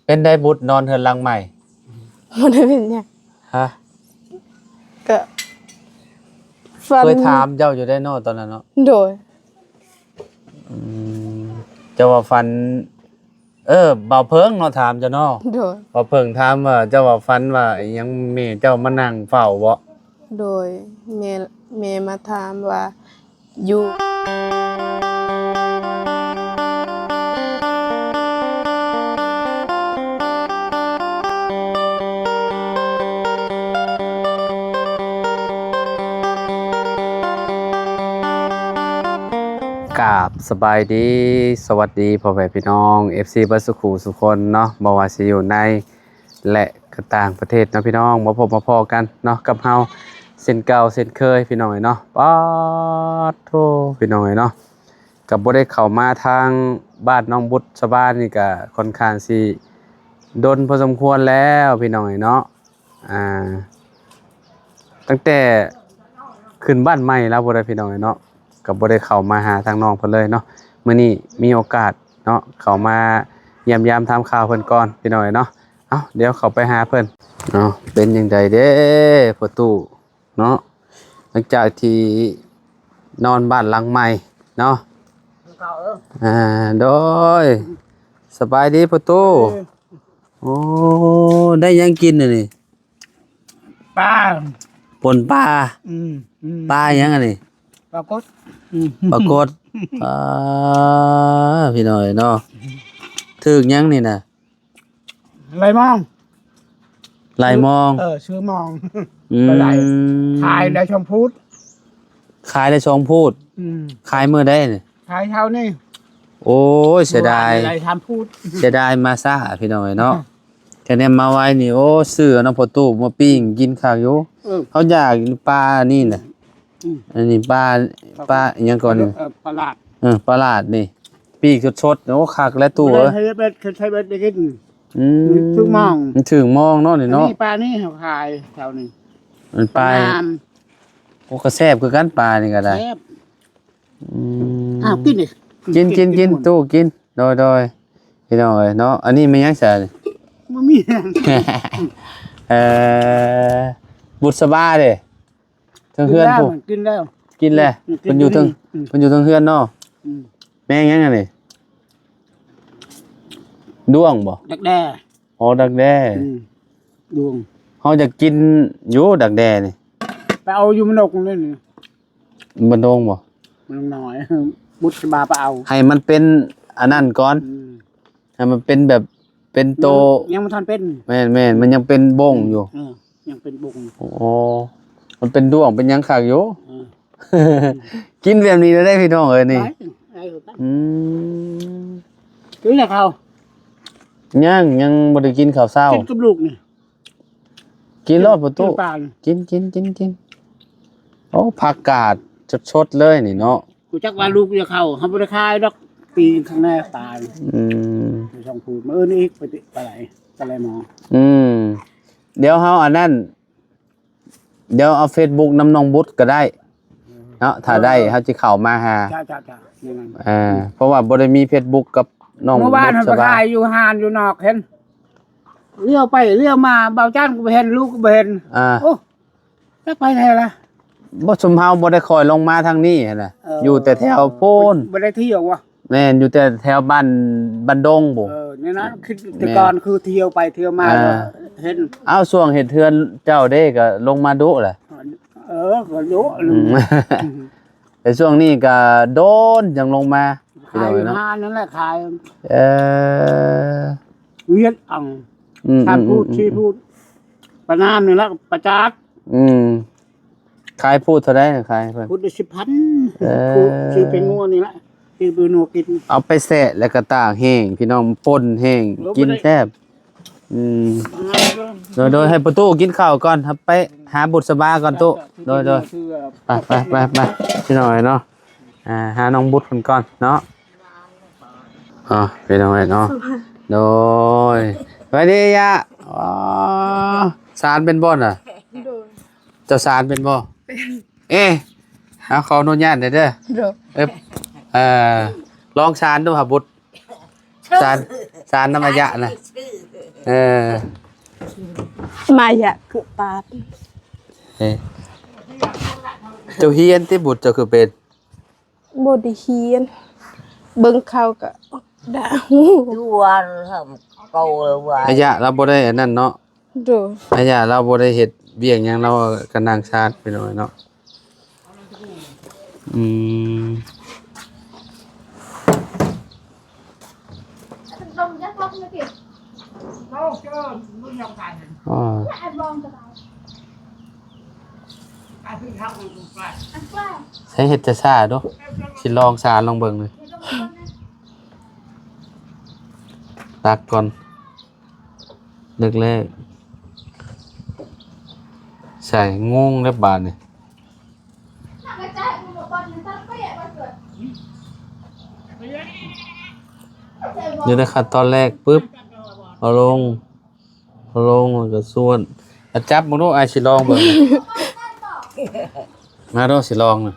ເປັນໃດບຸດນອນເຮືອນຫຼັງໃໝ່? ບໍ່ໄດ້ເປັນຫຍັງ. ຮະ? ກະຝັນ. ເຄີຍຖາມເຈົ້າຢູ່ໄດ໋ເນາະຕອນນັ້ນເນາະ. ໂດຍ. ອືມ ເຈົ້າວ່າຝັນ ເອີ ບ່າວເພິ່ງເນາະຖາມເຈົ້າເນາະ. ໂດຍ. ບ່າວເພິ່ງຖາມວ່າ ເຈົ້າວ່າຝັນວ່າອີ່ຫຍັງ ແມ່ເຈົ້າມານັ່ງເຝົ້າບໍ່? ໂດຍ. ແມ່ ແມ່ມາຖາມວ່າ ຢູ່. ກາບສະບາຍດີ ສະຫວັດດີພໍ່ແມ່ພີ່ນ້ອງ ເອັຟຊີ ເບິດສູ່ຄູ່ສູ່ຄົນເນາະ ບໍ່ວ່າຊິຢູ່ໃນ ແລະ ກໍຕ່າງປະເທດເນາະພີ່ນ້ອງ ມາພົບມາພໍ້ກັນເນາະກັບເຮົາເຊັ່ນເກົ່າເຊັ່ນເຄີຍພີ່ນ້ອງເອີຍເນາະ. ປາດໂທ້ ພີ່ນ້ອງເອີຍເນາະ ກໍບໍ່ໄດ້ເຂົ້າມາທາງບ້ານນ້ອງບຸດສະບານີ້ ກໍຄ່ອນຂ້າງຊິດົນພໍສົມຄວນແລ້ວພີ່ນ້ອງເອີຍເນາະ. ອ່າ ຕັ້ງແຕ່ຂຶ້ນບ້ານໃໝ່ແລ້ວພຸ້ນແຫຼະພີ່ນ້ອງເອີຍເນາະ ກໍບໍ່ໄດ້ເຂົ້າມາຫາທາງນ້ອງເພິ່ນເລີຍເນາະ. ມື້ນີ້ມີໂອກາດເນາະ ເຂົ້າມາຢ້ຽມຢາມຖາມຂ່າວເພິ່ນກ່ອນພີ່ນ້ອງເອີຍເນາະ. ເອົ້າ ດຽວເຂົ້າໄປຫາເພິ່ນເນາະ. ເປັນຈັ່ງໃດເດ້ພໍ່ຕູ້ເນາະ ຫຼັງຈາກທີ່ນອນບ້ານຫຼັງໃໝ່ເນາະ? ເອີ ອ່າ ໂດຍ ສະບາຍດີພໍ່ຕູ້. ເອີ ໂອ້ ໄດ້ຫຍັງກິນອັນນີ້? ປາ ປົ່ນປາ. ອືມ ອືມ ປາຫຍັງອັນນີ້? ປາກົດ. ອືມ ປາກົດ. ອ່າ ພີ່ນ້ອງເອີຍເນາະ ຖືກຫຍັງນີ້ນະ? ໄລ່ມອງ. ໄລ່ມອງ. ເອີ ຊື້ມອງ. ອືມ ໄປໄລ່ ຂາຍໄດ້ສອງພູດ. ຂາຍໄດ້ສອງພູດ. ອືມ ຂາຍມື້ໃດນີ້? ຂາຍເຊົ້ານີ້. ໂອ້ຍ ເສຍດາຍ ໄດ້ສາມພູດ. ເສຍດາຍມາຊ້າພີ່ນ້ອງເອີຍເນາະ. ແຕ່ແນມມາໄວນີ້ ໂອ້ ຊື້ເອົານຳພໍ່ຕູ້ມາປີ້ງກິນຄັກຢູ່. ເອີ ເຮົາຢາກປານີ້ນະ. ອືມ ອັນນີ້ປາ ປາ ປາອີ່ຫຍັງກ່ອນນີ້? ເອີ ປາຫຼາດ. ເອີ ປາຫຼາດນີ້ ປີ້ງສົດໆ. ໂອ້ ຄັກແຫຼະຕູ້ເອີຍ. ໃຊ້ເບັດ ໃຊ້ເບັດໄດ້ກິນ. ອືມ ຖືກມອງ ມັນຖືກມອງເນາະນີ້ເນາະ. ອັນນີ້ປານີ້ເຮົາຂາຍແຖວນີ້ ມັນປາງາມ. ໂອ້ ກໍແຊບຄືກັນປານີ້ກໍໄດ້. ແຊບ. ອືມ ອ້າວ ກິນດິ ກິນ ກິນ ກິນ ຕູ້ກິນ. ໂດຍ ໂດຍ ພີ່ນ້ອງເອີຍເນາະ. ອັນນີ້ແມ່ນຫຍັງຊະນີ້? ບໍ່ມີຫຍັງ. ເອີ ບຸດສະບາເດ້ ເທິງເຮືອນພຸ້ນ. ກິນແລ້ວ ກິນແລ້ວ. ອືມ ກິນ ເພິ່ນຢູ່ເທິງ ອືມ ເພິ່ນຢູ່ເທິງເຮືອນເນາະ. ອືມ ແມງຫຍັງອັນນີ້? ດ້ວງບໍ່? ດັກແດ້. ອໍ ດັກແດ້. ອືມ ດ້ວງ. ເຮົາຢາກກິນຢູ່ດັກແດ້ນີ້. ໄປເອົາຢູ່ມະນົກນີ້. ມັນດົງບໍ່? ມັນນ້ອຍ ບຸດສະບາໄປເອົາ. ໃຫ້ມັນເປັນອັນນັ້ນກ່ອນ. ອືມ ໃຫ້ມັນເປັນແບບເປັນໂຕ. ຍັງ ຍັງບໍ່ທັນເປັນ. ແມ່ນໆ ມັນຍັງເປັນບົ້ງຢູ່. ເອີ ຍັງເປັນບົ້ງ. ໂອ້ ມັນເປັນດ້ວງເປັນຫຍັງຄັກຢູ່. ເອີ ກິນແບບນີ້ໄດ້ພີ່ນ້ອງເອີຍນີ້. ໄດ້ ໄດ້ຄືກັນ. ອືມ ກິນແລ້ວເຂົ້າ? ຍັງ ຍັງບໍ່ໄດ້ກິນເຂົ້າເຊົ້າ. ກິນກັບລູກນີ້. ກິນໂລດປະຕູ. ກິນປານີ້ ກິນ ກິນ ກິນ ກິນ. ໂອ້ ຜັກກາດສົດໆເລີຍນີ້ເນາະ. ຮູ້ຈັກວ່າລູກຈະເຂົ້າ ເຮົາບໍ່ໄດ້ຂາຍດອກ ປີຂ້າງໜ້າຕາຍ. ອືມ ສອງພູດ ມື້ອື່ນອີກ ໄປຕິດ ໄປໄຫຼ ໄປໄຫຼໝໍ. ອືມ ດຽວເຮົາອັນນັ້ນ ດຽວເອົາເຟສບຸກນຳນ້ອງບຸດກໍໄດ້ເນາະ. ເອີ ຖ້າໄດ້ ເອີ ເຮົາຊິເຂົ້າມາຫາ. ຈ້າ ຈ້າ ຈ້າ ແມ່ນ. ອ່າ ເພາະວ່າບໍ່ໄດ້ມີເຟສບຸກກັບນ້ອງບຸດສະບາ. ເມື່ອວານຫັ້ນໄປຂາຍຢູ່ຮ້ານຢູ່ນອກ ເຫັນ ລ້ຽວໄປລ້ຽວມາ ບ່າວຈັນກໍບໍ່ເຫັນ ລູກກໍບໍ່ເຫັນ. ອ່າ ໂອ້ ຈັກໄປໃສລະ. ບໍ່ ຊຸມເຮົາບໍ່ໄດ້ຄ່ອຍລົງມາທາງນີ້ຫັ້ນນະ. ເອີ ຢູ່ແຕ່ແຖວພຸ້ນ. ບໍ່ໄດ້ທ່ຽວວະ? ແມ່ນ ຢູ່ແຕ່ແຖວບ້ານ ບ້ານດົງພຸ້ນ. ເອີ ໃນນັ້ນຄື ແຕ່ກ່ອນຄືທ່ຽວໄປທ່ຽວມາ. ອ່າ ເຫັນ. ເອົ້າ ຊ່ວງເຮັດເຮືອນເຈົ້າເດ້ ກໍລົງມາດຸແຫຼະ. ເອີ ກໍດຸ. ອືມ ແຕ່ຊ່ວງນີ້ກໍດົນຈັ່ງລົງມາ. ຂາຍຢູ່ຮ້ານນັ້ນແຫຼະ ຂາຍ. ເອີ ວຽດອັງ. ອືມ ສາມພູດ ອືມ ສີ່ພູດ ປານາມນີ້ລະ ປາຈາກ. ອືມ ຂາຍພູດເທົ່າໃດ? ຂາຍເພິ່ນ ພູດລະສິບພັນ. ເອີ ພູດຊື້ເປັນງົວນີ້ລະ ຊື້ເປັນງົວກິນ. ເອົາໄປແຊະ ແລ້ວກໍຕາກແຫ້ງ ພີ່ນ້ອງ ປົ່ນແຫ້ງ ໂອ້ ກິນແຊບ. ອືມ ໂດຍ ໂດຍ ໃຫ້ປະຕູກິນເຂົ້າກ່ອນ ເຮົາໄປຫາບຸດສະບາກ່ອນຕູ້. ໂດຍ ໂດຍ ໄປ ໄປ ໄປ ໄປ ພີ່ນ້ອງເອີຍເນາະ. ອ່າ ຫານ້ອງບຸດເພິ່ນກ່ອນເນາະ. ອໍ ພີ່ນ້ອງເອີຍເນາະ. ໂດຍ ສະບາຍດີຍະ. ອໍ ສານເປັນບໍ່ນະ? ໂດຍ ເຈົ້າສານເປັນບໍ່? ເປັນ. ເອ ເອົາ ຂໍອະນຸຍາດແດ່ເດີ. ໂດຍ ເອີ ເອີ ລອງສານດູຫາບຸດ. ສານ ສານນຳອາຍະນະ. ເອີ ມາຢະຄືປາດ ເອີ ເຈົ້າຮຽນຕິບຸດ ເຈົ້າຄືເປັນ? ບໍ່ໄດ້ຮຽນ ເບິ່ງເຂົາກໍດາຮູ້ ອາຍະລາວບໍ່ໄດ້ອັນນັ້ນເນາະ. ໂດຍ ອາຍະລາວບໍ່ໄດ້ເຮັດວຽກຫຍັງ ລາວກໍນັ່ງຊາດໄປໜ້ອຍເນາະ. ອືມ ໃຊ້ເຮັດຊ້າໆ ດູ ຊິລອງຊານລອງເບິ່ງນີ້ ຕັກກ່ອນ. ເລິກແລ້ວ ໃສ່ງົງແລ້ວບາດນີ້ ຢູ່ໃນຂັ້ນຕອນແລກປຶບ ເອົາລົງ ເອົາລົງ ແລ້ວກໍສ່ວນ ອາ ຈັບເບິ່ງດູ ອ້າຍຊິລອງເບິ່ງ ມາດູ ຊິລອງນະ.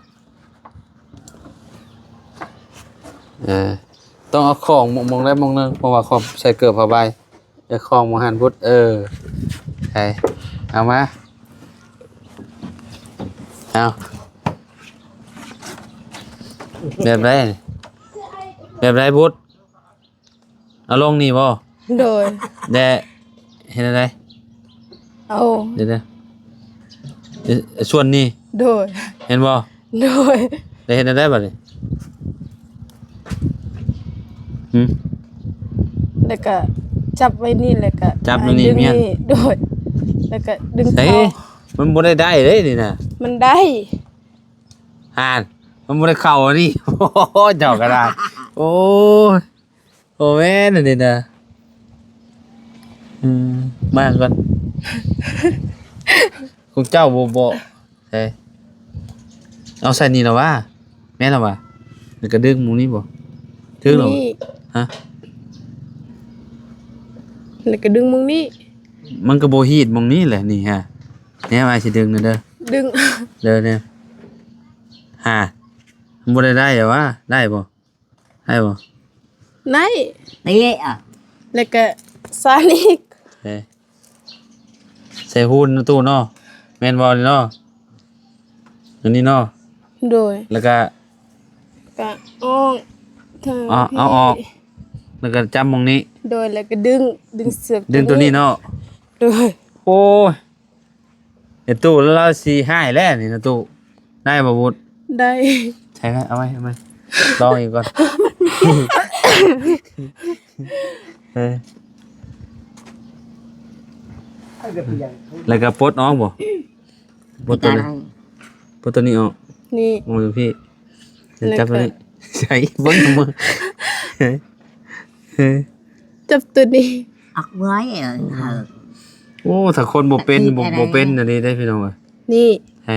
ເອີ ຕ້ອງເອົາຂອງໝ່ອງໃດໝ່ອງໜຶ່ງ ເພາະວ່າຂອງໃສ່ເກີບຜ້າໃບ ເອົາຂອງໝ່ອງຫັ້ນພຸດ ເອີ ໃສ່ ເອົາມາ ເອົາ ແບບໃດ ແບບໃດບຸດ? ເອົາລົງນີ້ບໍ່? ໂດຍ ແລະ ເຮັດແນວໃດ? ເອົາ ດຽວໆ ສ່ວນນີ້ ໂດຍ ເຫັນບໍ່? ໂດຍ ແລ້ວເຮັດແນວໃດບາດນີ້? ຫື? ແລ້ວກະຈັບໄວ້ນີ້ ແລ້ວກະຈັບໄວ້ນີ້ ດຶງນີ້ ແມ່ນ ໂດຍ ແລ້ວກະດຶງ ໃສ່ ເຂົ້າ ມັນບໍ່ໄດ້ໄດ້ເດ້ນີ້ນະ ມັນໄດ້ ຫານ ມັນບໍ່ໄດ້ເຂົ້າອັນນີ້ ໂອ້ ເຈົ້າກໍໄດ້ ໂອ້ຍ. ໂອ້ແມ່ນອັນນີ້ນະ ອືມ ມາກ່ອນ ຂອງເຈົ້າບໍ່ ບໍ່ ໃສ່ ເອົາໃສ່ນີ້ລະຫວາ ແມ່ນລະຫວາ ແລ້ວກະດຶງໝ່ອງນີ້ບໍ່ ຖືກລະຫວາ ນີ້ ຮະ ແລ້ວກະດຶງໝ່ອງນີ້ ມັນກະບໍ່ຮີດໝ່ອງນີ້ແຫຼະ ນີ້ຮະ ແນວອ້າຍຊິດຶງນະເດີ ດຶງ ເດີ ແນວ ຫາ ມັນບໍ່ໄດ້ໄດ້ລະຫວາ ໄດ້ບໍ່? ໄດ້ບໍ່? ໄດ້ ເຕະອະ ແລ້ວກະສານອີກ ເອີ ໃສ່ຫູນນະຕູ້ເນາະ ແມ່ນບໍ່ນີ້ເນາະ ອັນນີ້ເນາະ ໂດຍ ແລ້ວກະ ກະອອກ ເອົາ ເອົາອອກ ແລ້ວກະຈັບໝ່ອງນີ້ ໂດຍ ແລ້ວກະດຶງ ດຶງເຊືອກ ດຶງໂຕນີ້ເນາະ ໂດຍ ໂອ້ຍ. ໄອ້ຕູ້ລາວຊິຮ້າຍແລ້ວນີ້ນະຕູ້ ໄດ້ບໍ່ບຸດ? ໄດ້ ໃຊ້ໄວ້ ເອົາໄວ້ ເອົາໄວ້ ລອງອີກກ່ອນ ເອີ ແລ້ວກໍປົດອອກບໍ່? ປົດຕົວນີ້ ປົດຕົວນີ້ອອກ ນີ້ ໂອ້ຍ ພີ່ ແລ້ວຈັບຕົວນີ້ ໃສ່ເບິ່ງມື ຈັບຕົວນີ້ ອອກເມື່ອຍ ເອີ ໂອ້ ຖ້າຄົນບໍ່ເປັນ ບໍ່ ບໍ່ເປັນອັນນີ້ເດ້ພີ່ນ້ອງເອີຍ ນີ້ ໃຫ້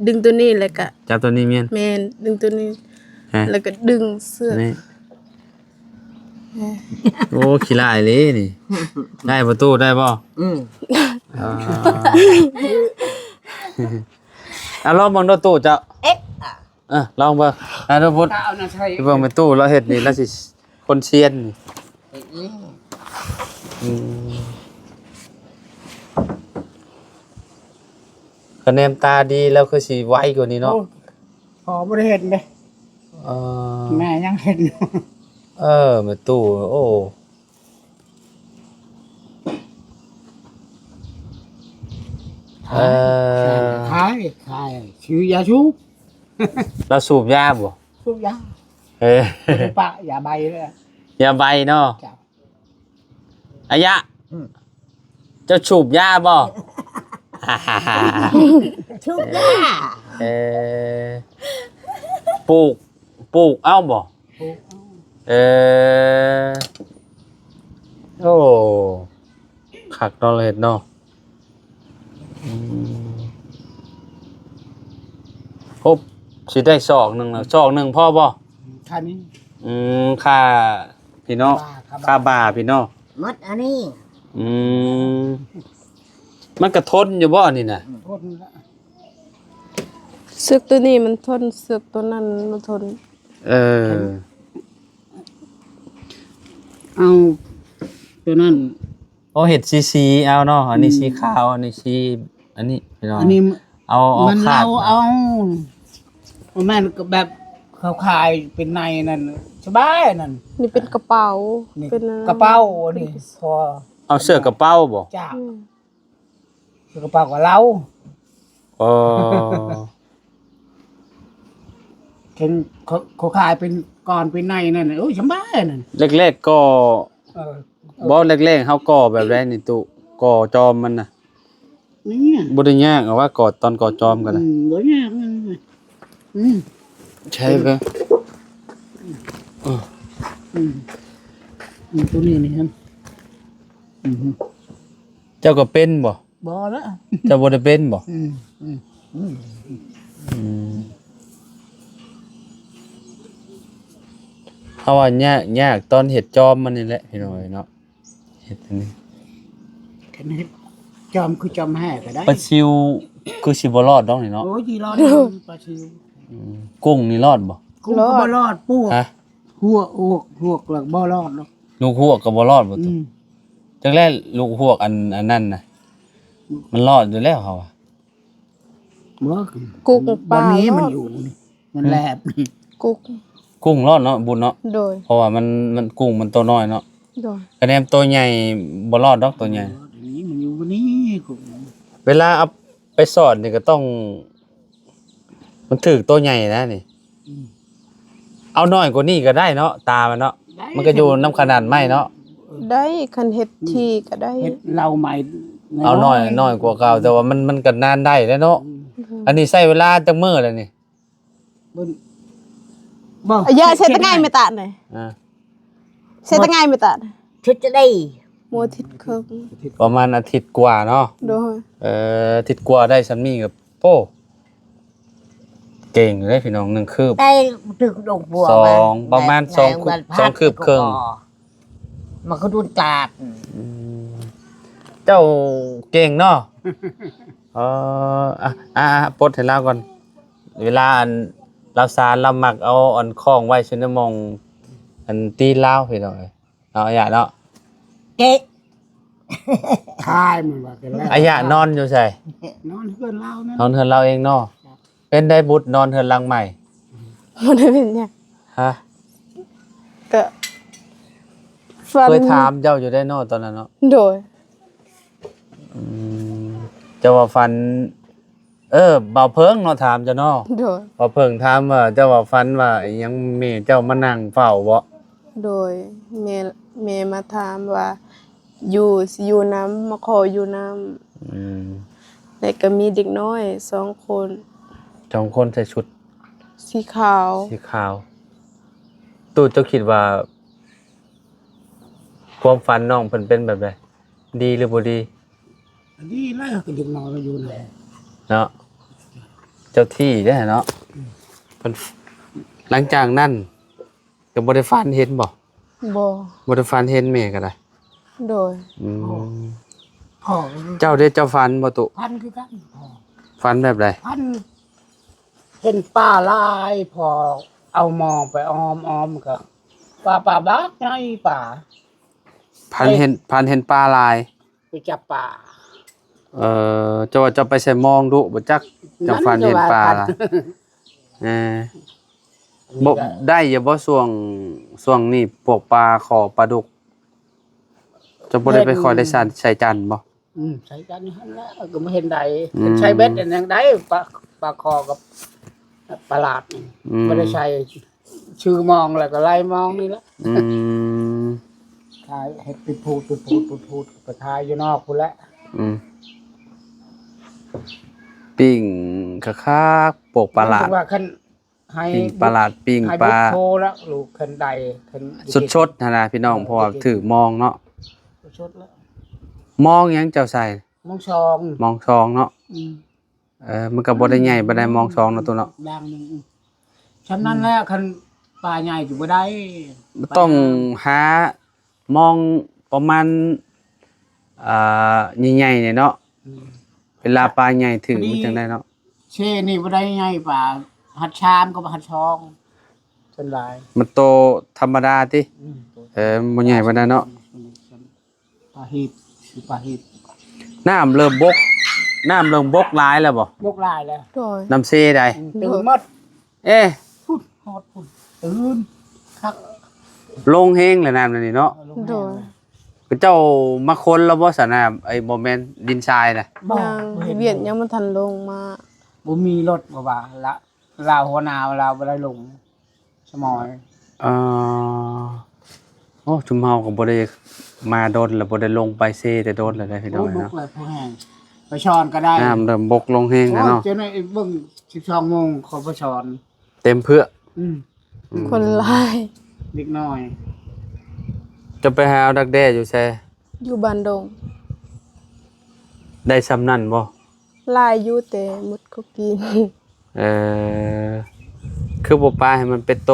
ດຶງຕົວນີ້ແລ້ວກະ ຈັບຕົວນີ້ແມ່ນ ແມ່ນ ດຶງຕົວນີ້ ໃຫ້ ແລ້ວກະດຶງເຊືອກນີ້ ໂອ້ ຂີ້ຮ້າຍເລີຍນີ້ ໄດ້ບໍ່ຕູ້ ໄດ້ບໍ່? ອືມ ອ່າ ເອົາລອງເບິ່ງດູຕູ້ເຈົ້າ ເອັດ ເອີ ລອງເບິ່ງ ອ່າ ທຸກຄົນ ໄປເບິ່ງແມ່ຕູ້ລາວເຮັດນີ້ ລາວຊິຄົນຊຽນນີ້ ອືມ ອືມ ຄະແນນຕາດີແລ້ວຄືຊິໄວກວ່ານີ້ເນາະ ໂອ້ ພໍ່ບໍ່ໄດ້ເຮັດເດ້ ເອີ ແມ່ຍັງເຮັດຢູ່ ເອີ ແມ່ຕູ້ ໂອ້ ເອີ ຂາຍ ຂາຍ ຊື້ຢາສູບ ລາວສູບຢາບໍ່? ສູບຢາ ເອີ ປະຢາໃບເລີຍ ຢາໃບເນາະ ເຈົ້າ ອາຍະ ອືມ ເຈົ້າສູບຢາບໍ່? ສູບຢາ ເອີ ປູກ ປູກເອົາບໍ່? ປູກເອົາ ເອີ ໂອ້ ຄັກເນາະ ເຮັດເນາະ ອືມ ໂອ້ ຊິໄດ້ສອກໜຶ່ງແລ້ວ ສອກໜຶ່ງພໍບໍ່? ຄ່ານີ້ ອືມ ຄ່າ ພີ່ນ້ອງ ຄ່າບ່າ ຄ່າບ່າພີ່ນ້ອງ ໝົດອັນນີ້ ອືມ ມັນກະທົນຢູ່ບໍ່ອັນນີ້ນະ? ອືມ ທົນລະ ເຊືອກໂຕນີ້ມັນທົນ ເຊືອກໂຕນັ້ນມັນບໍ່ທົນ ເອີ ເອົາໂຕນັ້ນ ໂອ້ ເຮັດສີໆ ເອົາເນາະ ອັນນີ້ ອືມ ສີຂາວ ອັນນີ້ສີ ອັນນີ້ພີ່ນ້ອງ ອັນນີ້ ເອົາ ເອົາ ມັນ ຂາດ ເອົາ ບໍ່ແມ່ນກໍແບບເຂົາຂາຍເປັນໃນນັ້ນ ສະບາຍນັ້ນ ນີ້ເປັນກະເປົາ ນີ້ ເປັນອັນນັ້ນ ກະເປົາ ອັນນີ້ພໍ ເອົາເສື້ອກະເປົາບໍ່? ຈ້າ ອືມ ເສື້ອກະເປົາກະເລົາ ເອີ ເຫັນເຂົາ ເຂົາຂາຍເປັນກ້ອນເປັນໃນນັ້ນ ໂອ້ຍ ສະບາຍນັ້ນ ແລກໆກໍ ເອີ ບໍ່ ແລກໆເຮົາກໍ່ແບບໃດນີ້ຕຸ ກໍ່ຈອມມັນນະ? ນີ້ ບໍ່ໄດ້ຍາກ ເອົາວ່າກໍ່ ຕອນກໍ່ຈອມກໍໄດ້ ອືມ ບໍ່ຍາກ ອືມ ໃຊ່ເບິ່ງ ເອີ ອືມ ອືມ ຕົວນີ້ນີ້ ອືມ ເຈົ້າກໍເປັນບໍ່? ບໍ່ລະ ເຈົ້າບໍ່ໄດ້ເປັນບໍ່? ອືມ ອືມ ອືມ ອືມ ເຮົາວ່າຍາກ ຍາກຕອນເຮັດຈອມມັນນີ້ແຫຼະ ພີ່ນ້ອງເອີຍເນາະ ເຮັດອັນນີ້ ຄັນເຮັດຈອມຄືຈອມແຮ່ກໍໄດ້ ປາຊິວຄືຊິບໍ່ລອດດອກນີ້ເນາະ ໂອ້ຍ ຊິລອດ ປາຊິວ ອືມ ກຸ້ງນີ້ລອດບໍ່? ກຸ້ງກໍບໍ່ລອດ ລອດ ປວກ ຮະ? ຮວກ ຮວກ ຮວກລະບໍ່ລອດດອກ ລູກຮວກກໍບໍ່ລອດບໍ່ຕຸ? ອືມ ຈັກແລ້ວລູກຮວກອັນ ອັນນັ້ນນະ ມັນລອດຢູ່ແລ້ວເຮົາວ່າ ບໍ່ ກຸ້ງ ບໍ່ມີ ປາລອດ ມັນຢູ່ນີ້ ມັນແຫຼບ ກຸ້ງ ກຸ້ງລອດເນາະ ບຸນເນາະ ໂດຍ ເພາະວ່າມັນ ມັນ ກຸ້ງມັນໂຕນ້ອຍເນາະ ໂດຍ ກະແນມໂຕໃຫຍ່ບໍ່ລອດດອກ ໂຕໃຫຍ່ ອັນນີ້ມັນຢູ່ນີ້ ກຸ້ງ ເວລາເອົາໄປສອດນີ້ກໍຕ້ອງ ມັນຖືກໂຕໃຫຍ່ນະນີ້ ອືມ ເອົານ້ອຍກວ່ານີ້ກໍໄດ້ເນາະ ຕາມັນເນາະ ໄດ້ ມັນກໍຢູ່ນຳຂະໜາດໄມ້ເນາະ ໄດ້ ຄັນເຮັດ ອືມ ທີ່ກໍໄດ້ ເຮັດເລົາໃໝ່ ເອົານ້ອຍ ນ້ອຍກວ່າເກົ່າ ແຕ່ວ່າມັນ ມັນກໍນານໄດ້ແຫຼະເນາະ ອືມ ອືມ ອັນນີ້ໃຊ້ເວລາຈັກມື້ແລ້ວນີ້? ບໍ່ ອາຍະ ເຊັດແຕ່ໄງແມ່ຕານ ອ່າ ເຊັດແຕ່ໄງແມ່ຕານ ເຊັດຈະໄດ້ ໂມທິດເຄິ່ງ ປະມານອາທິດກວ່າເນາະ ໂດຍ ເອີ ອາທິດກວ່າໄດ້ສ່ຳນີ້ກໍ ໂອ້ ເກັ່ງຢູ່ເດ້ພີ່ນ້ອງ ໜຶ່ງຄືບ ໄດ້ ຖືກດົງບົວ ສອງ ປະມານ ສອງ ສອງຄືບເຄິ່ງ ມັນກໍດຸນຕາດ ອືມ ເຈົ້າເກັ່ງເນາະ ເອີ ອ່ະ ອ່າ ປົດໃຫ້ລາວກ່ອນ ເວລາອັນລາວສານ ລາວມັກເອົາອັນຄ້ອງໄວ້ໃສ່ໃນໝ່ອງອັນຕີນລາວ ພີ່ນ້ອງເອີຍ ເນາະ ອາຍະເນາະ ເກະ ຄາຍມັນວ່າກັນແລ້ວ ອາຍະນອນຢູ່ໃສ? ນອນເຮືອນລາວນັ້ນ ນອນເຮືອນລາວເອງເນາະ ເປັນໃດບຸດນອນເຮືອນຫຼັງໃໝ່? ບໍ່ໄດ້ເປັນຫຍັງ ຮະ? ກະຝັນ ເຄີຍຖາມເຈົ້າຢູ່ໄດ໋ເນາະ ຕອນນັ້ນເນາະ ໂດຍ ອືມ ເຈົ້າວ່າຝັນ ເອີ ບ່າວເພິ່ງເນາະ ຖາມເຈົ້າເນາະ ໂດຍ ບ່າວເພິ່ງຖາມວ່າ ເຈົ້າວ່າຝັນວ່າອີ່ຫຍັງ ແມ່ເຈົ້າມານັ່ງເຝົ້າບໍ່? ໂດຍ ແມ່ ແມ່ມາຖາມວ່າ ຢູ່ ຊິຢູ່ນຳ ມາຂໍຢູ່ນຳ ອືມ ແລ້ວກໍມີເດັກນ້ອຍສອງຄົນ ສອງຄົນໃສ່ຊຸດສີຂາວ ສີຂາວ ຕູ້ ເຈົ້າຄິດວ່າ ຄວາມຝັນນ້ອງເພິ່ນເປັນແບບໃດ? ດີຫຼືບໍ່ດີ? ດີແລ້ວ ກໍເດັກນ້ອຍມາຢູ່ນຳເນາະ ເຈົ້າທີ່ເດ້ເນາະ ອືມ ເພິ່ນ ຫຼັງຈາກນັ້ນ ກໍບໍ່ໄດ້ຝັນເຫັນບໍ່? ບໍ່ ບໍ່ໄດ້ຝັນເຫັນແມ່ກໍໄດ້ ໂດຍ ອືມ ພໍ່ ເຈົ້າເດ້ ເຈົ້າຝັນບໍ່ຕຸ? ຝັນຄືກັນ ຝັນແບບໃດ? ຝັນເຫັນປາຫຼາຍ ພໍເອົາໝໍໄປອ້ອມ ອ້ອມກໍປາ ປາບັກໃຫຍ່ປາ ຝັນເຫັນ ໄປ ຝັນເຫັນປາຫຼາຍ ໄປຈັບປາ ເອີ ເຈົ້າວ່າເຈົ້າໄປໃສ່ມອງດຸບໍ່ຈັກ ຈັ່ງຝັນເຫັນປາລະ ເອີ ບໍ່ ໄດ້ຢູ່ບໍ່ ຊ່ວງ ຊ່ວງນີ້ພວກປາຂໍປາດຸກ ເຈົ້າບໍ່ໄດ້ໄປ ເຫັນ ຄ່ອຍໄດ້ໃສ່ ໃສ່ຈັນບໍ່? ອືມ ໃສ່ກັນຫັ້ນແຫຼະ ກໍບໍ່ເຫັນໄດ້ ອືມ ເຫັນໃສ່ເບັດອັນຫຍັງໄດ້ ປາ ປາຄໍກັບປາຫຼາດນີ້ ອືມ ບໍ່ໄດ້ໃສ່ ຊື່ມອງແລ້ວກໍໄລ່ມອງນີ້ແຫຼະ ອືມ ຂາຍເຮັດເປັນພູດ ເປັນພູດ ເປັນພູດ ໄປຂາຍຢູ່ນອກພຸ້ນແຫຼະ ອືມ ປີ້ງຄັກໆ ພວກປາຫຼາດ ວ່າຄັນ ໃຫ້ ປີ້ງປາຫຼາດ ປີ້ງປາ ໃຫ້ບຸດໂທລະ ລູກຄັນໃດ ຄັນ ສົດໆ ຫັ້ນນະພີ່ນ້ອງ ເອີ ເພາະວ່າຖືກມອງເນາະ ສົດໆ ລະ ມອງຫຍັງເຈົ້າໃສ່? ມອງສອງ ມອງສອງເນາະ ອືມ ເອີ ມັນກໍບໍ່ໄດ້ໃຫຍ່ປານໃດ ອືມ ມອງສອງເນາະ ຕູ້ເນາະ ຢ່າງໜຶ່ງ ອືມ ຊ່ຳນັ້ນແຫຼະ ອືມ ຄັນປາໃຫຍ່ກໍບໍ່ໄດ້ ຕ້ອງ ປາ ຫາ ມອງປະມານ ອ່າ ໃຫຍ່ໆ ນີ້ເນາະ ອືມ ເວລາປາໃຫຍ່ຖືກ ພໍດີ ມັນຈັ່ງໄດ້ເນາະ ເຊນີ້ບໍ່ໄດ້ໃຫຍ່ປາ ຮັດສາມກັບຮັດສອງ ສ່ວນຫຼາຍ ມັນໂຕທຳມະດາຕິ ອືມ ເອີ ມັນບໍ່ໃຫຍ່ປານໃດເນາະ ປາຮີບ ຢູ່ປາຮີດ ນ້ຳເລີ່ມບົກ ນ້ຳເລີ່ມບົກຫຼາຍແລ້ວບໍ່? ບົກຫຼາຍແລ້ວ ໂດຍ ນ້ຳເຊໃດ? ອືມ ຕື່ນໝົດ ເອະ ພຸ້ນ ຮອດພຸ້ນ ຕື່ນຄັກ ລົງແຮງແລ້ວນ້ຳນັ້ນນີ້ເນາະ ເອີ ລົງແຮງ ໂດຍ ແລ້ວ ເຂົາເຈົ້າມາຂົນແລ້ວບໍ່ຊະ ນ້ຳ ໄອ້ ບໍ່ແມ່ນ ດິນຊາຍນະ? ບໍ່ ຍັງ ບໍ່ເຫັນ ວຽກຍັງບໍ່ທັນລົງມາ ບໍ່ມີລົດ ເພາະວ່າລະ ລາວຫົວໜ້າລາວບໍ່ໄດ້ລົງ ສະໝອຍ ເອີ ໂອ້ ຊຸມເຮົາກໍບໍ່ໄດ້ມາດົນແລ້ວ ບໍ່ໄດ້ລົງໄປເຊແຕ່ດົນແລ້ວເດ້ພີ່ນ້ອງເນາະ ໂອ້ ບົກແລ້ວພໍແຮງ ໄປຊ້ອນກໍໄດ້ ນ້ຳເລີ່ມບົກລົງແຮງແລ້ວເນາະ ໂອ້ຍ ເຈົ້າໜ້ອຍເບິ່ງ ສິບສອງໂມງ ເຂົາໄປຊ້ອນ ເຕັມເພື່ອ ອືມ ອືມ ຄົນຫຼາຍ ເດັກນ້ອຍ ຈະໄປຫາເອົາດັກແດ້ຢູ່ໃສ? ຢູ່ບ້ານດົງ ໄດ້ຊ່ຳນັ້ນບໍ່? ຫຼາຍຢູ່ ແຕ່ໝົດເຂົາກິນ ເອີ ຄືບໍ່ປາໃຫ້ມັນເປັນໂຕ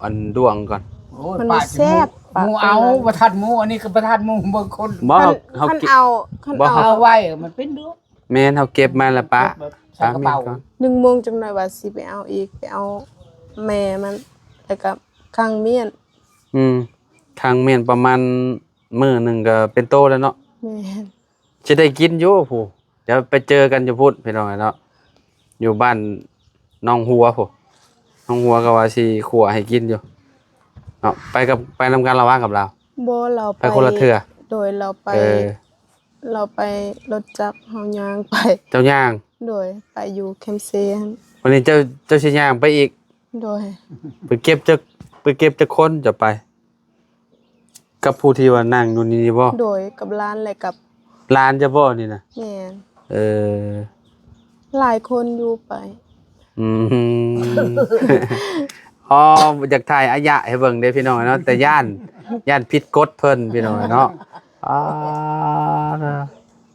ອັນດ້ວງກ່ອນ? ໂອ້ຍ ມັນ ປາ ແຊບ ໝູ ໝູເອົາ ປາ ບໍ່ທັນໝູ ອັນນີ້ກໍບໍ່ທັນໝູ ເບິ່ງຄົນ ບໍ່ ຄັນ ເຮົາ ຄັນເອົາ ຄັນ ບໍ່ ເອົາ ເອົາໄວ້ ມັນເປັນດ້ວງ ແມ່ນ ເຮົາເກັບມາແລ້ວປະ ເກັບມາໃສ່ກະເປົາ ປະແມ່ນກ່ອນ ໜຶ່ງໂມງຈັກໜ້ອຍວ່າຊິໄປເອົາອີກ ໄປເອົາແມ່ມັນ ແລ້ວກໍຄາງມ້ຽນ ອືມ ຄາງມ້ຽນປະມານມື້ໜຶ່ງກໍເປັນໂຕແລ້ວເນາະ ແມ່ນ ຊິໄດ້ກິນຢູ່ພຸ້ນ ດຽວໄປເຈີກັນຢູ່ພຸ້ນພີ່ນ້ອງເນາະ ຢູ່ບ້ານໜອງຫົວພຸ້ນ ໜອງຫົວກໍວ່າຊິຂົ້ວໃຫ້ກິນຢູ່ເນາະ ໄປກັບ ໄປນຳກັນລະວະກັບລາວ? ບໍ່ ລາວໄປ ໄປຄົນລະເທື່ອ ໂດຍ ລາວໄປ ເອີ ລາວໄປລົດຈັກ ເຮົາຍ່າງໄປ ເຈົ້າຍ່າງ ໂດຍ ໄປຢູ່ແຄມເຊຫັ້ນ ວັນນີ້ເຈົ້າ ເຈົ້າຊິຍ່າງໄປອີກ ໂດຍ ໄປເກັບຈັກ ໄປເກັບຈັກຄົນເຈົ້າໄປ? ກັບຜູ້ທີ່ວ່ານັ່ງຢູ່ນີ້ບໍ່? ໂດຍ ກັບຫຼານ ແລະ ກັບ ຫຼານເຈົ້າບໍ່ນີ້ນະ? ແມ່ນ ເອີ ຫຼາຍຄົນຢູ່ໄປ ອືມ ອໍ ຢາກຖ່າຍອາຍະໃຫ້ເບິ່ງເດ້ພີ່ນ້ອງເນາະ ແຕ່ຢ້ານ ຢ້ານຜິດກົດເພິ່ນພີ່ນ້ອງເນາະ ອາ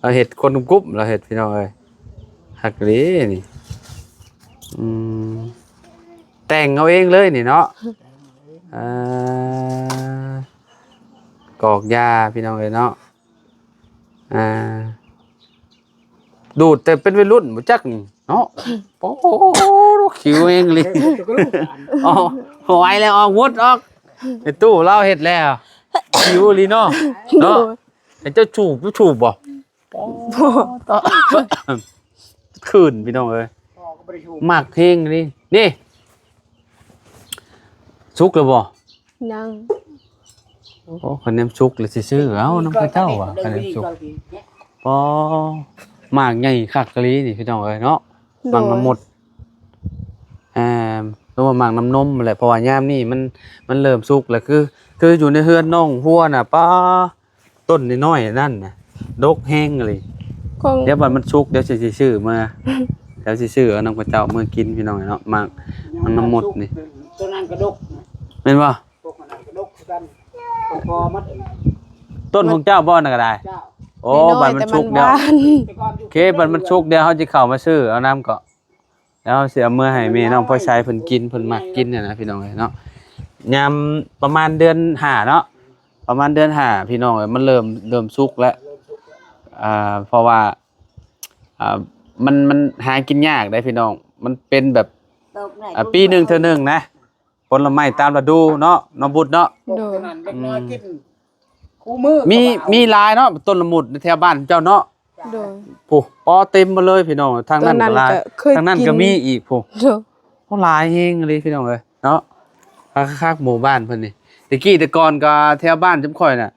ລາວເຮັດຄົນກຸບ ລາວເຮັດພີ່ນ້ອງເອີຍ ຄັກເດ້ນີ້ ອືມ ແຕ່ງເອົາເອງເລີຍນີ້ເນາະ ເອີ ກອກຢາພີ່ນ້ອງເອີຍເນາະ ອ່າ ດູດແຕ່ເປັນໄວລຸ້ນບໍ່ຈັກນີ້ເນາະ ໂອ້ໂຫ ຄິວເອງອີ່ຫຼີ ອໍ ບໍ່ໄຫວແລ້ວ ອອກ ວົດອອກ ໄອ້ຕູ້ລາວເຮັດແລ້ວ ຄິວອີ່ຫຼີເນາະ ເນາະ ໃຫ້ເຈົ້າສູບ ເຈົ້າສູບບໍ່? ຄືນພີ່ນ້ອງເອີຍ ໝາກແຮງນີ້ ນີ້ ສຸກແລ້ວບໍ່? ຍັງ ໂອ້ ຄັນແນມສຸກແລ້ວຊິຊື້ເອົານຳເຂົາເຈົ້າວ່າ ຄັນແນມສຸກ ປໍ ໝາກໃຫຍ່ຄັກອີ່ຫຼີນີ້ພີ່ນ້ອງເອີຍເນາະ ໂດຍ ໝາກນ້ຳມົດ ອ່າ ຫຼືວ່າໝາກນ້ຳນົມຫັ້ນແຫຼະ ເພາະວ່າຍາມນີ້ມັນ ມັນເລີ່ມສຸກແລ້ວ ຄື ຄືຢູ່ໃນເຮືອນນ້ອງຫົວນະ ປາ ຕົ້ນນ້ອຍໆນັ້ນນະ ດົກແຮງອີ່ຫຼີ ຂອງ ດຽວບັດມັນສຸກ ດຽວຊິ ຊິຊື້ເມືອ ດຽວຊິຊື້ເອົານຳເຂົາເຈົ້າເມືອກິນພີ່ນ້ອງເນາະ ໝາກ ໝາກນ້ຳມົດນີ້ ໂຕນັ້ນກໍດົກ ແມ່ນບໍ່? ພວກມັນນັ້ນກໍດົກຄືກັນ ຂອງພໍ່ມັນ ຕົ້ນຂອງເຈົ້າບໍ່ນັ້ນກໍໄດ້? ເຈົ້າ ໂອ້ ບັດມັນສຸກແລ້ວ ໂອເຄ ບັດມັນສຸກ ດຽວເຮົາຊິເຂົ້າມາຊື້ເອົານຳເກາະ ແລ້ວເຮົາຊິເອົາເມືອໃຫ້ແມ່ນ້ອງພອຍໄຊເພິ່ນກິນ ເພິ່ນມັກກິນຫັ້ນນະພີ່ນ້ອງເອີຍເນາະ ຍາມປະມານເດືອນຫ້າເນາະ ປະມານເດືອນຫ້າພີ່ນ້ອງເອີຍ ມັນເລີ່ມ ເລີ່ມສຸກແລ້ວ ອ່າ ເພາະວ່າ ອ່າ ມັນ ມັນຫາກິນຍາກເດ້ພີ່ນ້ອງ ມັນເປັນແບບ ອ່າ ປີໜຶ່ງເທື່ອໜຶ່ງນະ ຜົນລະໄມ້ຕາມລະດູເນາະ ນ້ອງບຸດເນາະ ໂດຍ ເດັກນ້ອຍກິນ ອືມ ຄູ່ມື້ ມີ ກໍວ່າເອົາ ມີຫຼາຍເນາະ ຕົ້ນລະມຸດໃນແຖວບ້ານເຈົ້າເນາະ ໂດຍ ໂອ້ ປໍເຕັມໝົດເລີຍພີ່ນ້ອງ ທາງນັ້ນກໍຫຼາຍ ທາງນັ້ນກໍມີອີກພຸ້ນ ໂດຍ ໂອ້ ຫຼາຍແຮງອີ່ຫຼີພີ່ນ້ອງເອີຍເນາະ ຄັກໆ ໝູ່ບ້ານເພິ່ນນີ້ ແຕ່ກີ້ແຕ່ກ່ອນກໍແຖວບ້ານຈຸມຂ້ອຍນະ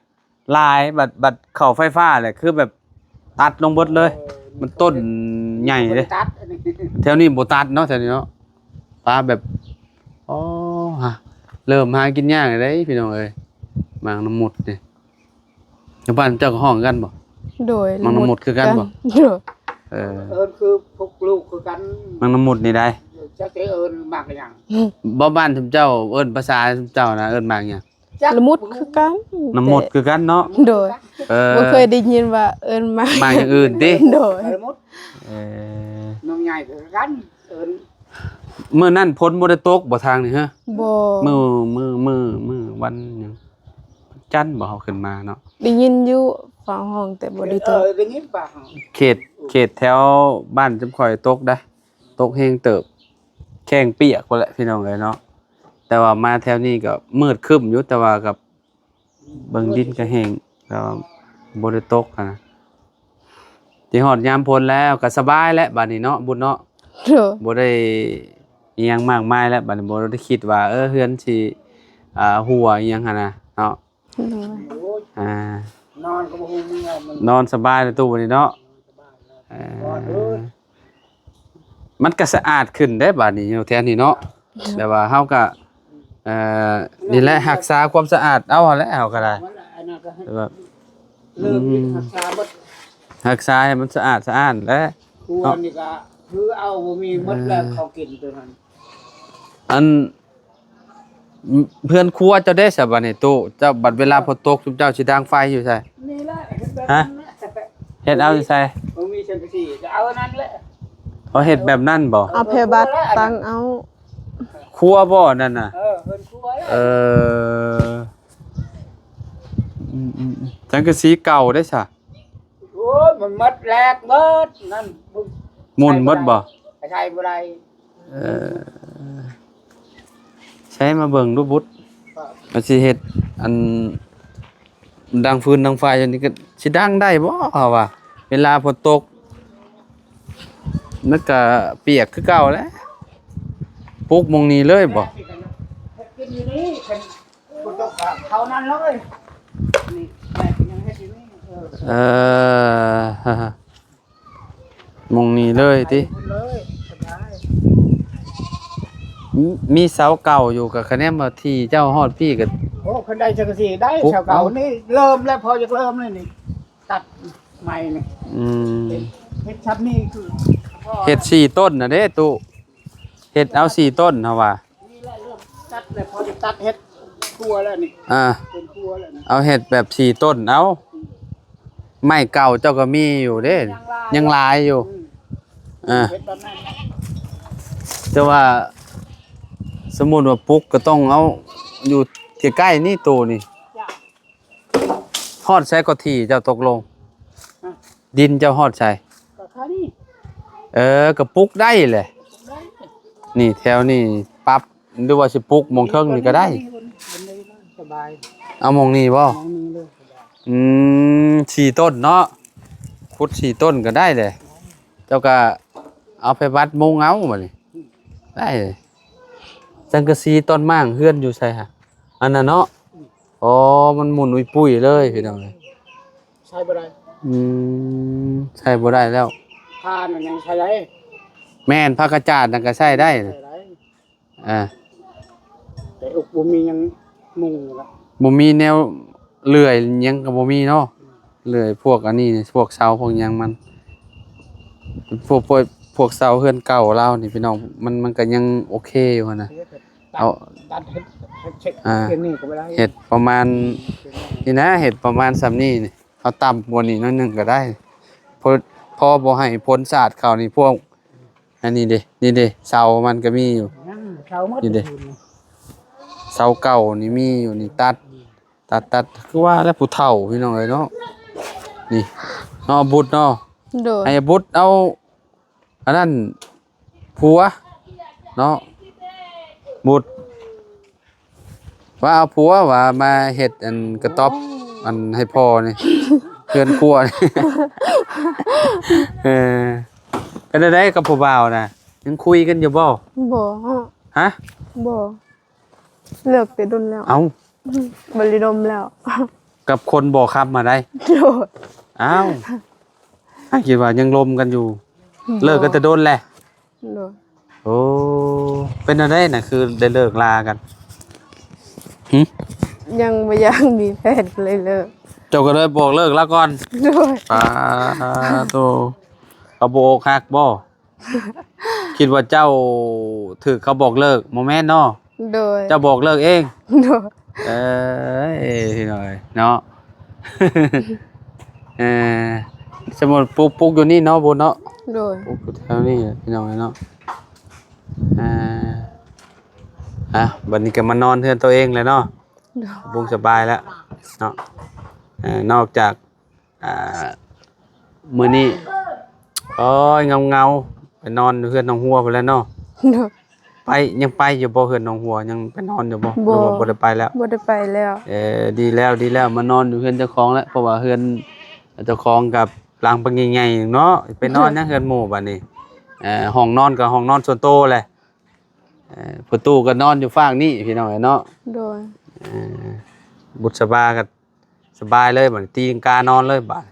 ຫຼາຍ ບັດ ບັດເຂົ້າໄຟຟ້າແຫຼະ ຄືແບບຕັດລົງເບິດເລີຍ ເອີ ມັນຕົ້ນໃຫຍ່ເດ້ ແຖວນີ້ບໍ່ຕັດເນາະ ແຖວນີ້ເນາະ ປາແບບ ອໍ ຮະ ເລີ່ມຫາກິນຍາກເດ້ພີ່ນ້ອງເອີຍ ໝາກນ້ຳມົດນີ້ ຢູ່ບ້ານເຈົ້າກໍຮ້ອງຄືກັນບໍ່? ໂດຍ ໝາກນ້ຳມົດຄືກັນບໍ່? ໂດຍ ເອີ ເອີ້ນຄືພວກລູກຄືກັນ ໝາກນ້ຳມົດນີ້ໃດ ຈັກຊິເອີ້ນໝາກຫຍັງ ບໍ່ ບ້ານຊຸມເຈົ້າເອີ້ນພາສາຊຸມເຈົ້ານະ ເອີ້ນໝາກຫຍັງ? ລະມຸດຄືກັນ ລະມຸດຄືກັນເນາະ ໂດຍ ເອີ ບໍ່ເຄີຍໄດ້ຍິນວ່າເອີ້ນໝາກ ໝາກຢ່າງອື່ນຕິ ໂດຍ ລະມຸດ ເອີ ໜ່ວຍໃຫຍ່ຄືກັນ ເອີ້ນ ມື້ນັ້ນຝົນບໍ່ໄດ້ຕົກບໍ່ທາງນີ້ຮະ? ບໍ່ ມື້ ມື້ ມື້ ມື້ວັນຫຍັງ ວັນຈັນບໍ່ ເຮົາຂຶ້ນມາເນາະ ໄດ້ຍິນຢູ່ຟ້າຮ້ອງ ແຕ່ບໍ່ໄດ້ຕົກ ເອີ ໄດ້ຍິນຟ້າຮ້ອງ ເຂດ ເຂດແຖວບ້ານຈຸມຂ້ອຍຕົກໄດ໋ ຕົກແຮງເຕີບ ແຂ້ງປຽກພຸ້ນແຫຼະພີ່ນ້ອງເອີຍເນາະ ແຕ່ວ່າມາແຖວນີ້ກໍມືດຄຶ້ມຢູ່ ແຕ່ວ່າກໍເບິ່ງດິນກໍແຫ້ງ ແຕ່ວ່າ ບໍ່ໄດ້ຕົກຫັ້ນນະ. ຊິຮອດຍາມຝົນແລ້ວກໍສະບາຍແລ້ວບາດນີ້ເນາະ ບຸດເນາະ. ໂດຍ. ບໍ່ໄດ້ອີ່ຫຍັງມາກມາຍແລ້ວ ບາດນີ້ບໍ່ໄດ້ຄິດວ່າ ເອີ ເຮືອນຊິ ອ່າ ຮົ່ວອີ່ຫຍັງຫັ້ນນະເນາະ. ໂດຍ. ອ່າ ນອນກໍບໍ່ຮູ້ເມື່ອຍ ມັນນອນສະບາຍແລ້ວຕູ້ນີ້ເນາະ. ເອີ ມັນກໍສະອາດຂຶ້ນເດ້ບາດນີ້ ຢູ່ແຖວນີ້ເນາະ. ແບບວ່າເຮົາກໍ ເອີ ນີ້ແຫຼະ ຮັກສາຄວາມສະອາດເອົາຫັ້ນແຫຼະ ເຮົາກໍໄດ້ ແບບວ່າ ເລີ່ມ ອືມ ຮັກສາໝົດ ຮັກສາໃຫ້ມັນສະອາດສະອ້ານແຫຼະ. ຄົວນີ້ກໍຄືເອົາບໍ່ມີໝົດແລ້ວ ເອີ ເຂົາກິນຕົວນັ້ນ. ອັນ ເຮືອນຄົວເຈົ້າເດ້ຊະບາດນີ້ຕູ້ ເຈົ້າ ບັດເວລາຝົນຕົກ ຊຸມເຈົ້າຊິດັງໄຟຢູ່ໃສ? ນີ້ແຫຼະ ເຮັດແບບ ຮະ? ນັ້ນແຫຼະ ເຮັດເອົາຢູ່ໃສ? ບໍ່ມີສັງກະສີ ກໍເອົາອັນນັ້ນແຫຼະ. ເຂົາເຮັດແບບນັ້ນບໍ່? ເອົາແຜ່ບັດຕັ້ງເອົາ. ຄົວບໍ່ອັນນັ້ນນະ? ເອີ ເຮືອນຄົວແຫຼະ. ເອີ ອືມໆໆ ສັງກະສີເກົ່າເດ້ຊະ? ໂອ້ຍ ມັນໝົດແຫຼກເບິດນັ້ນ. ໝຸ່ນໝົດບໍ່? ໃຊ້ບໍ່ໄດ້. ເອີ ໃຊ້ມາເບິ່ງດູບຸດ ວ່າຊິເຮັດອັນດັງຟືນດັງໄຟຢູ່ນີ້ ກໍຊິດັງໄດ້ບໍ່ ເຮົາວ່າ ເວລາຝົນຕົກ ມັນກະປຽກຄືເກົ່າແຫຼະ. ປຸກໝ່ອງນີ້ເລີຍບໍ່? ເຮັດກິນຢູ່ນີ້ ເພິ່ນບໍ່ຕົກກໍເຂົ້ານັ້ນເລີຍ. ນີ້ແມ່ກໍຍັງເຮັດຢູ່ນີ້. ເອີ ເອີ ໝ່ອງນີ້ເລີຍຕິ? ໄປພຸ້ນເລີຍ ສະບາຍ. ມີ ມີເສົາເກົ່າຢູ່ ກໍຄະແນນວ່າທີ່ເຈົ້າຮອດພີ້ກໍ ໂອ້ ຄັນໄດ້ຈັກກະສີໄດ້ ປຸກ ເສົາເກົ່າ ເອົ້າ ນີ້ເລີ່ມແລ້ວ ພໍຢາກເລີ່ມແລ້ວນີ້ ຕັດໃໝ່ນີ້. ອືມ ເຮັດ ເຮັດຊຳນີ້ຄື ເຮັດສີ່ຕົ້ນນະເດ້ຕູ້ ເຮັດເອົາສີ່ຕົ້ນເຮົາວ່າ. ນີ້ແຫຼະເລີ່ມຕັດແລ້ວ ພໍຈະຕັດເຮັດຄົວແລ້ວນີ້. ອ່າ ເປັນຄົວແລ້ວນີ້ ເອົາເຮັດແບບສີ່ຕົ້ນເອົາ. ໄມ້ເກົ່າເຈົ້າກໍມີຢູ່ເດ້ ຍັງຫຼາຍ ຍັງຫຼາຍຢູ່. ອືມ ອ່າ ເຮັດແບບນັ້ນແຫຼະ. ແຕ່ວ່າສົມມຸດວ່າປຸກກໍຕ້ອງເອົາຢູ່ໃກ້ໆນີ້ໂຕນີ້. ຮອດໃສກໍທີ່ເຈົ້າຕົກລົງ? ຮະ? ດິນເຈົ້າຮອດໃສ? ກໍຄານີ້. ເອີ ກໍປຸກໄດ້ແຫຼະ. ປຸກໄດ້. ນີ້ແຖວນີ້ປັບ ຫຼືວ່າຊິປຸກໝ່ອງເທິງນີ້ກໍໄດ້. ນີ້ ນີ້ ນີ້ ສະບາຍ. ເອົາໝ່ອງນີ້ບໍ່? ໝ່ອງນີ້ເລີຍ ສະບາຍ. ອືມ ສີ່ຕົ້ນເນາະ ຂຸດສີ່ຕົ້ນກໍໄດ້ແຫຼະ. ເຈົ້າກໍເອົາໄປວັດມຸງເອົາບັດນີ້ ໄດ້. ສັງກະສີຕອນມ້າງເຮືອນຢູ່ໃສຫະ? ອັນນັ້ນເນາະ. ອໍ ມັນໝຸ່ນອຸ້ຍປຸ້ຍເລີຍພີ່ນ້ອງເອີຍ ໃຊ້ບໍ່ໄດ້. ອືມ ໃຊ້ບໍ່ໄດ້ແລ້ວ. ຖ່ານມັນຍັງໃຊ້ໄດ້. ແມ່ນ ຜ້າກະຈາດນັ້ນກໍໃຊ້ໄດ້. ໃຊ້ໄດ້. ອ່າ ແຕ່ບໍ່ມີຫຍັງມຸງລະ ບໍ່ມີແນວເລື່ອຍຫຍັງກໍບໍ່ມີເນາະ. ເລື່ອຍພວກອັນນີ້ ພວກເສົາພວກຫຍັງມັນ ພວກ ພວກ ພວກເສົາເຮືອນເກົ່າລາວນີ້ພີ່ນ້ອງ ມັນ ມັນກໍຍັງໂອເຄຢູ່ຫັ້ນນະ. ເອົາ ຕັດເຮັດ ເຮັດເຊັກ ອ່າ ເຮັດນີ້ກໍບໍ່ໄດ້. ເຮັດປະມານນີ້ນະ ເຮັດປະມານສ່ຳນີ້ນີ້ ເອົາຕ່ຳກວ່ານີ້ໜ້ອຍໜຶ່ງກໍໄດ້ ພໍ ພໍບໍ່ໃຫ້ຝົນສາດເຂົ້ານີ້ ພວກ ອັນນີ້ເດ້ ນີ້ເດ້ ເສົາມັນກໍມີຢູ່. ຍັງເສົາໝົດ ນີ້ເດ້ ເສົາເກົ່ານີ້ມີຢູ່ນີ້ ຕັດ ຕັດ ຕັດ ຄືວ່າແລ້ວ ຜູ້ເຖົ້າພີ່ນ້ອງເອີຍເນາະ. ນີ້ເນາະ ບຸດເນາະ. ໂດຍ. ໃຫ້ບຸດເອົາອັນນັ້ນຜົວເນາະ ບຸດ ວ່າເອົາຜົວວ່າມາເຮັດອັນກະຕ໊ອບ ອັນໃຫ້ພໍ່ນີ້ ເຮືອນຄົວນີ້. ເອີ ເປັນຈັ່ງໃດກັບຜູ້ບ່າວນະ ຍັງຄຸຍກັນຢູ່ບໍ່? ບໍ່. ຮະ? ບໍ່ ເລີກແຕ່ດົນແລ້ວ. ເອົ້າ ບໍ່ໄດ້ດົມແລ້ວ ກັບຄົນບໍ່ຄຳມາໄດ້. ໂດຍ. ອ້າວ ອ້າຍຄິດວ່າຍັງລົມກັນຢູ່. ບໍ່. ເລີກກັນແຕ່ດົນແລ້ວ. ໂດຍ. ໂອ້ ເປັນແນວໃດນະ ຄືໄດ້ເລີກລາກັນ? ຫຶ? ຍັງບໍ່ຢາກມີແຟນ ກໍເລີຍເລີກ. ເຈົ້າກໍເລີຍບອກເລີກລາວກ່ອນ? ໂດຍ. ປາໂຕ ເຂົາບໍ່ອົກຫັກບໍ່? ຄິດວ່າເຈົ້າຖືກເຂົາບອກເລີກ ບໍ່ແມ່ນເນາະ? ໂດຍ. ເຈົ້າບອກເລີກເອງ? ໂດຍ. ເອີຍ ພີ່ນ້ອງເອີຍເນາະ. ເອີ ສົມມຸດປຸກ ປຸກຢູ່ນີ້ເນາະ ບຸນເນາະ? ໂດຍ. ປຸກຢູ່ແຖວນີ້ແຫຼະ ພີ່ນ້ອງເອີຍເນາະ. ອ່າ ອ່ະ ບັດນີ້ກໍມານອນເຮືອນໂຕເອງແລ້ວເນາະ. ໂດຍ. ບຸງສະບາຍແລ້ວເນາະ. ເອີ ນອກຈາກ ອ່າ ມື້ນີ້ ໂອ້ຍ ເຫງົາໆ ໄປນອນຢູ່ເຮືອນນ້ອງຫົວພຸ້ນແຫຼະເນາະ. ໂດຍ. ໄປ ຍັງໄປຢູ່ບໍ່ເຮືອນນ້ອງຫົວ? ຍັງໄປນອນຢູ່ບໍ່? ບໍ່. ຫຼືວ່າບໍ່ໄດ້ໄປແລ້ວ? ບໍ່ໄດ້ໄປແລ້ວ. ເອີ ດີແລ້ວ ດີແລ້ວ ມານອນຢູ່ເຮືອນເຈົ້າຂອງແລ້ວ ເພາະວ່າເຮືອນ ເຈົ້າຂອງກັບຫຼັງບັກໃຫຍ່ໆເນາະ ໄປນອນຫຍັງເຮືອນໝູ່ບາດນີ້. ເອີ ຫ້ອງນອນກໍຫ້ອງນອນສ່ວນໂຕແຫຼະ. ເອີ ພໍ່ຕູ້ກໍນອນຢູ່ຟາກນີ້ ພີ່ນ້ອງເອີຍເນາະ. ໂດຍ. ເອີ ບຸດສະບາກໍສະບາຍເລີຍບາດນີ້ ຕີລັງການອນເລີຍບາດ.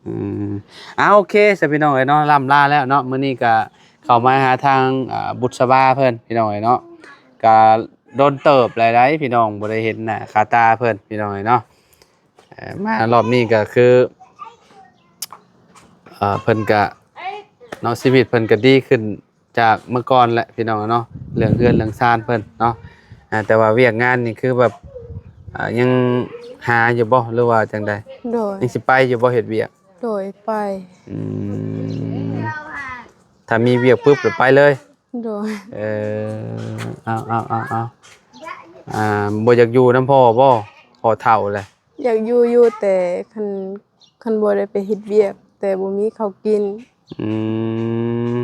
ອືມ ອ່າ ໂອເຄຊະ ພີ່ນ້ອງເອີຍເນາະ ລ່ຳລາແລ້ວເນາະ. ມື້ນີ້ກໍເຂົ້າມາຫາທາງ ອ່າ ບຸດສະບາເພິ່ນ ພີ່ນ້ອງເອີຍເນາະ. ກໍດົນເຕີບແລ້ວໃດ໋ ພີ່ນ້ອງ ບໍ່ໄດ້ເຫັນໜ້າຄ່າຕາເພິ່ນ ພີ່ນ້ອງເອີຍເນາະ. ເອີ ມາຮອບນີ້ກໍຄື ເອີ ເພິ່ນກະເນາະ ຊີວິດເພິ່ນກະດີຂຶ້ນຈາກເມື່ອກ່ອນແຫຼະ ພີ່ນ້ອງເນາະ ເລື່ອງເຮືອນເລື່ອງຊານເພິ່ນເນາະ. ອ່າ ແຕ່ວ່າວຽກງານນີ້ຄືແບບ ອ່າ ຍັງຫາຢູ່ບໍ່ ຫຼືວ່າຈັ່ງໃດ? ໂດຍ. ຍັງຊິໄປຢູ່ບໍ່ເຮັດວຽກ? ໂດຍ ໄປ. ອືມ ຖ້າມີວຽກປຶບລະໄປເລີຍ? ໂດຍ. ເອີ ເອົາໆໆໆ ອ່າ ບໍ່ຢາກຢູ່ນຳພໍ່ບໍ່? ພໍ່ເຖົ້າແຫຼະ. ຢາກຢູ່ຢູ່ ແຕ່ຄັນ ຄັນບໍ່ໄດ້ໄປເຮັດວຽກ ແຕ່ບໍ່ມີເຂົ້າກິນ. ອືມ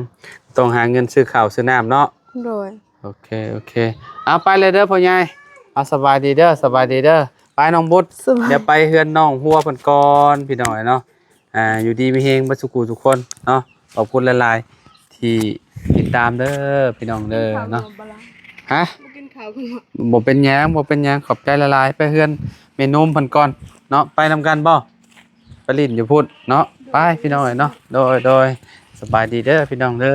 ຕ້ອງຫາເງິນຊື້ເຂົ້າຊື້ນ້ຳເນາະ. ໂດຍ. ໂອເຄ ໂອເຄ ເອົາ ໄປເລີຍເດີພໍ່ໃຫຍ່. ເອົາ ສະບາຍດີເດີ ສະບາຍດີເດີ. ໄປນ້ອງບຸດ ສະບາຍ ດຽວໄປເຮືອນນ້ອງຫົວເພິ່ນກ່ອນ ພີ່ນ້ອງເອີຍເນາະ. ອ່າ ຢູ່ດີມີແຮງເບິດສູ່ຜູ້ສູ່ຄົນເນາະ. ຂອບຄຸນຫຼາຍໆທີ່ຕິດຕາມເດີ ພີ່ນ້ອງເດີເນາະ. ຮະ? ບໍ່ກິນເຂົ້າກັນເນາະ. ບໍ່ເປັນຫຍັງ ບໍ່ເປັນຫຍັງ ຂອບໃຈຫຼາຍໆ. ໄປເຮືອນແມ່ນົມເພິ່ນກ່ອນເນາະ. ໄປນຳກັນບໍ່? ໄປຫຼິ້ນຢູ່ພຸ້ນເນາະ. ໄປ ພີ່ນ້ອງເອີຍເນາະ. ໂດຍ ໂດຍ ສະບາຍດີເດີ ພີ່ນ້ອງເດີ.